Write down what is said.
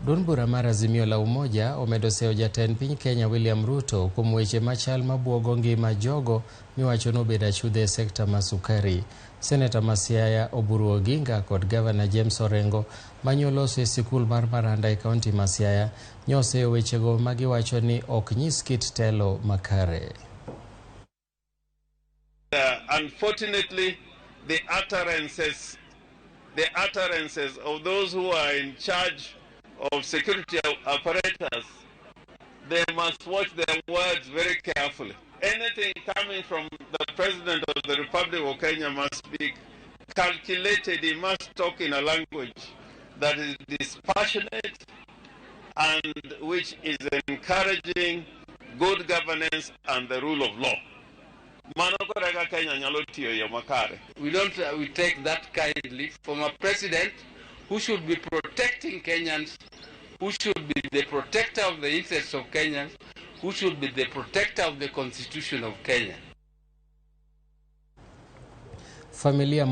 Duond bura mar Azimio la Umoja omedo seyo jatend piny Kenya William Ruto kuom weche machal mabuogo ngima jogo miwacho nobedo achudhe e sekta mar sukari. Seneta ma Siaya Oburu Oginga kod Gavana James Orengo manyoloso e sikul mar Maranda e kaunti ma Siaya nyoseyo wechego magiwacho ni ok nyis kit telo makare. Unfortunately, the utterances of those who are in charge of security apparatus, they must watch their words very carefully. Anything coming from the President of the Republic of Kenya must be calculated. He must talk in a language that is dispassionate and which is encouraging good governance and the rule of law. Mano koro eka Kenya nyalo tiyo e yo makare. We don't we take that kindly from a president who should be protecting Kenyans, who should be the protector of the interests of Kenyans, who should be the protector of the constitution of Kenya. Familia